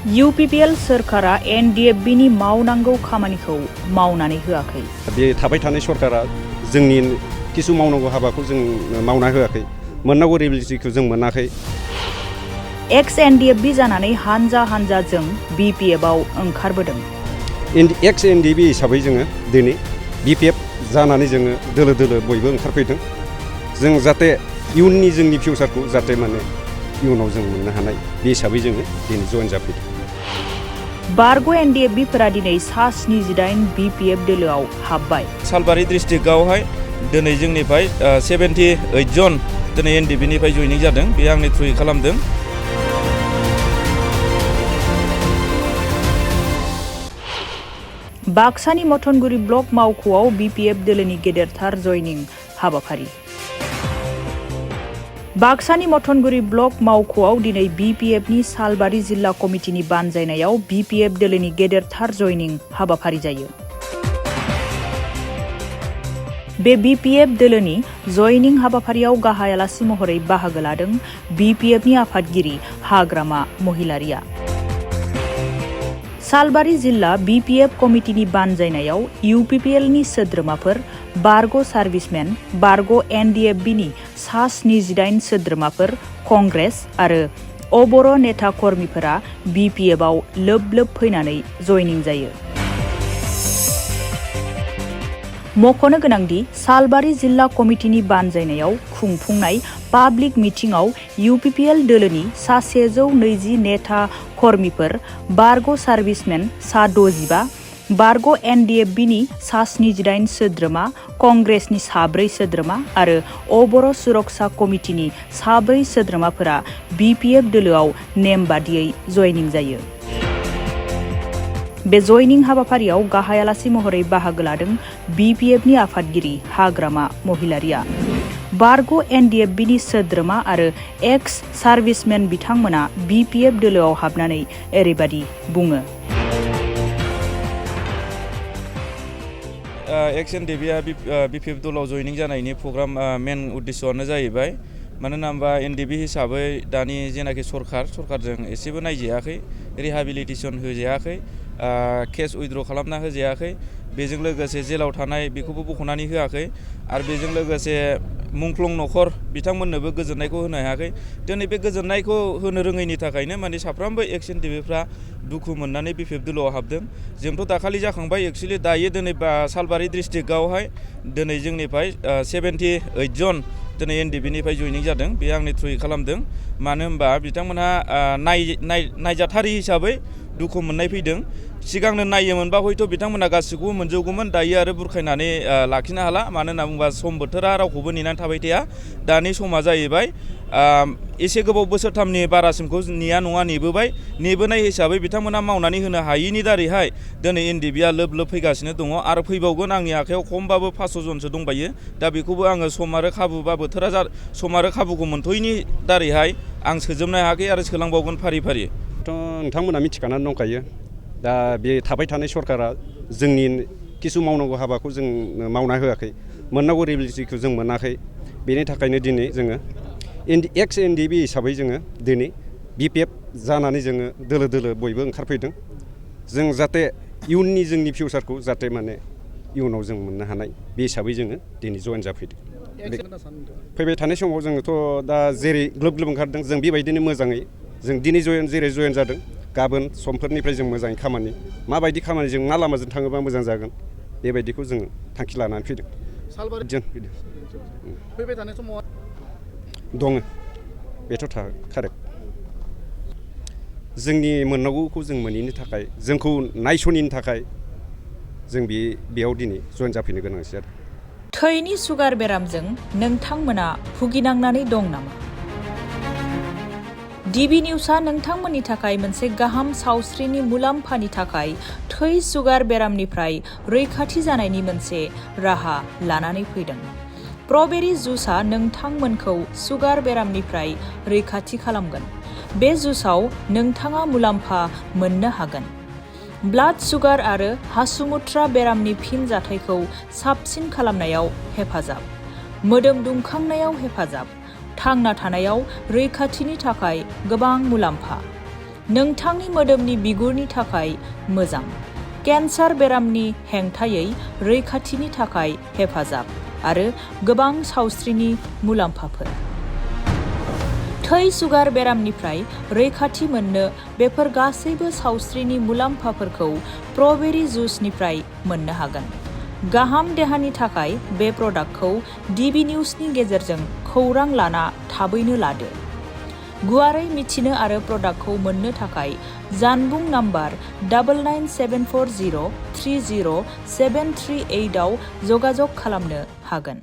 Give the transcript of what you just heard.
UPPL सोरखारा Ndfb नि मावनांगौ खामानिखौ मावनानै होआखै। बे थाबाय थानाय सरकारा जोंनि किसु मावनांगौ हाबाखौ जों मावना होआखै। मोननांगौ रिबिलिटिखौ जों मोनाखै। एक्स Ndfb जानानै हानजा हानजाजों BPF आव ओंखारबोदों। एक्स Ndfb हिसाबै जोङो दिनै BPF जानानै जोङो दोलो दोलो बयबो ओंखारफैदों। जों जाहाथे इयुननि जोंनि फिउचारखौ जाहाथे माने इयुनाव जों मोननो हानाय बे हिसाबै जोङो दिनै जइन जाफैदों। बारग' Ndfb फोरा दिनै सा 78 BPF दोलोआव हाबबाय। सालबारि डिस्ट्रिक्टआवहाय दिनै जोंनिफ्राय 78 जन दिनै Ndfb निफ्राय जइनिं जादों। बे आंनि थ्रुयै खालामदों। बाक्सानि मथनगुरि ब्लक मावख'आव BPF दोलोनि गेदेरथार जइनिं हाबाफारि। बाक्सानि मथनगुरि ब्लक मावख'आव दिनै BPF नि सालबारि जिल्ला कमिटिनि बानजायनायाव BPF दोलोनि गेदेरथार जइनिं हाबाफारि जायो। बे BPF दोलोनि जइनिं हाबाफारियाव गाहाय आलासि महरै बाहागो लादों BPF नि आफादगिरि हाग्रामा महिलारिया। सालबारि जिल्ला BPF कमिटिनि बानजायनायाव UPPL नि सोद्रोमाफोर, बारग' सार्भिसमेन, बारग' Ndfb नि सा 78 सोद्रोमाफोर, कंग्रेस आरो अबर' नेता कर्मिफोरा BPF आव लोब लोब फैनानै जइनिं जायो। मख'नो गोनांदि सालबारि जिल्ला कमिटिनि बानजायनायाव खुंफुंनाय पाब्लिक मिटिंआव UPPL दोलोनि सा 120 नेता कर्मिफोर, बारग' सार्भिसमेन सा 65, बारग' Ndfb नि सा 78 सोद्रोमा, कंग्रेसनि सा 4 सोद्रोमा आरो अबर' सुरक्षा कमिटिनि सा 4 सोद्रोमाफोरा BPF दोलोआव नेम बादियै जइनिं जायो। बे जइनिं हाबाफारियाव गाहाय आलासि महरै बाहागो लादों BPF नि आफादगिरि हाग्रामा महिलारिया। बारग' Ndfb नि सोद्रोमा आरो एक्स सार्भिसमेन बिथांमोना BPF दोलोआव हाबनानै ओरैबादि बुङो। एक्स Ndfb BPF दोलोआव जइनिं जानायनि प्रग्राम मेन उद्देश्यआनो जाहैबाय मानोना होनबा Ndfb हिसाबै दानि जेनाखि सरकारजों एसेबो नायजायाखै, रिहाबिलिटेसन होजायाखै, केस उइथड्र खालामना होजायाखै, बेजों लोगोसे जेलाव थानाय बेखौबो बख'नानै होआखै आरो बेजों लोगोसे मुंख्लं न'खर बिथांमोननोबो गोजोननायखौ होनो हायाखै। दिनै बे गोजोननायखौ होनो रोङैनि थाखायनो माने साफ्रोमबो एक्स Ndfbफ्रा दुखु मोननानै BPF दोलोआव हाबदों। जोंथ' दाखालि जाखांबाय एक्चुअलि दायो दिनै सालबारि डिस्ट्रिक्टआवहाय दिनै जोंनिफ्राय 78 जन दिनै Ndfb निफ्राय जइनिं जादों। बे आंनि थ्रुयै खालामदों। मानो होनबा बिथांमोनहा नायजाथारि हिसाबै दुखु मोननाय फैदों। सिगांनो नायोमोनबा हयथ' बिथांमोना गासिखौबो मोनजोबगौमोन। दायो आरो बुरखायनानै लाखिनो हाला। मानो होनना बुङोबा सम बोथोरा रावखौबो नेनानै थाबाय थाया। दानि समा जाहैबाय एसे गोबाव बोसोरथामनि बारासिमखौ नेया नङा नेबोबाय। नेबोनाय हिसाबै बिथांमोना मावनानै होनो हायैनि दारैहाय दिनै Ndfbआ लोब लोब फैगासिनो दङ आरो फैबावगोन। आंनि आखायाव खमबाबो 500 जनसो दंबायो। दा बेखौबो आङो सम आरो खाबु बा बोथोरा सम आरो खाबुखौ मोनथ'यैनि दारैहाय आं सोजोबनो हायाखै आरो सोलांबावगोन फारि फारि। नोंथांमोना मिथिखानानै दंखायो। दा बे थाबाय थानाय सरकारा जोंनि किसु मावनांगौ हाबाखौ जों मावना होआखै। मोननांगौ रिबिलिटिखौ जों मोनाखै। बेनि थाखायनो दिनै जोङो एक्स Ndfb हिसाबै जोङो दिनै BPF जानानै जोङो दोलो दोलो बयबो ओंखारफैदों। जों जाहाथे इयुननि जोंनि फिउचारखौ जाहाथे माने इयुनाव जों मोननो हानाय बे हिसाबै जोङो दिनै जइन जाफैदों। फैबाय थानाय समाव जोङोथ' दा जेरै ग्लोब ग्लोब ओंखारदों जों बेबायदिनो मोजाङै जों दिनै जेरै जइन जादों गाबोन समफोरनिफ्राय जों मोजाङै खामानि माबायदि खामानि जों मा लामाजों थाङोबा मोजां जागोन बेबायदिखौ जों थांखि लानानै फैदों। जों फैदों। फैबाय थानाय समाव दङ बेथ' कारेक्ट। जोंनि मोननांगौखौ जों मोनैनि थाखाय जोंखौ नायस'निनि थाखाय जों बेयाव दिनै जइन जाफैनो गोनां जादों। थैनि सुगार बेरामजों नोंथांमोना भुगिनांनानै दं नामा? DB निउसआ नोंथांमोननि थाखाय मोनसे गाहाम सावस्रिनि मुलाम्फानि थाखाय थै सुगार बेरामनिफ्राय रैखाथि जानायनि मोनसे राहा लानानै फैदों। प्रबेरी जुसआ नोंथांमोनखौ सुगार बेरामनिफ्राय रैखाथि खालामगोन। बे जुसआव नोंथाङा मुलाम्फा मोननो हागोन। ब्लाड सुगार आरो हासुमुत्रा बेरामनि फिनजाथायखौ साबसिन खालामनायाव हेफाजाब, मोदोम दुंखांनायाव हेफाजाब, थांना थानायाव रैखाथिनि थाखाय गोबां मुलाम्फा। नोंथांनि मोदोमनि बिगुरनि थाखाय मोजां। केन्सार बेरामनि हेंथायै रैखाथिनि थाखाय हेफाजाब आरो गोबां सावस्रिनि मुलाम्फाफोर। थै सुगार बेरामनिफ्राय रैखाथि मोननो बेफोर गासैबो सावस्रिनि मुलाम्फाफोरखौ स्ट्रबेरी जुसनिफ्राय मोननो हागोन। गाहाम देहानि थाखाय बे प्रडाक्टखौ DB निउजनि गेजेरजों खौरां लाना थाबैनो लादो। गुवारै मिथिनो आरो प्रडाक्टखौ मोननो थाखाय जानबुं नम्बर 99740307338 आव जगाजग खालामनो हागोन।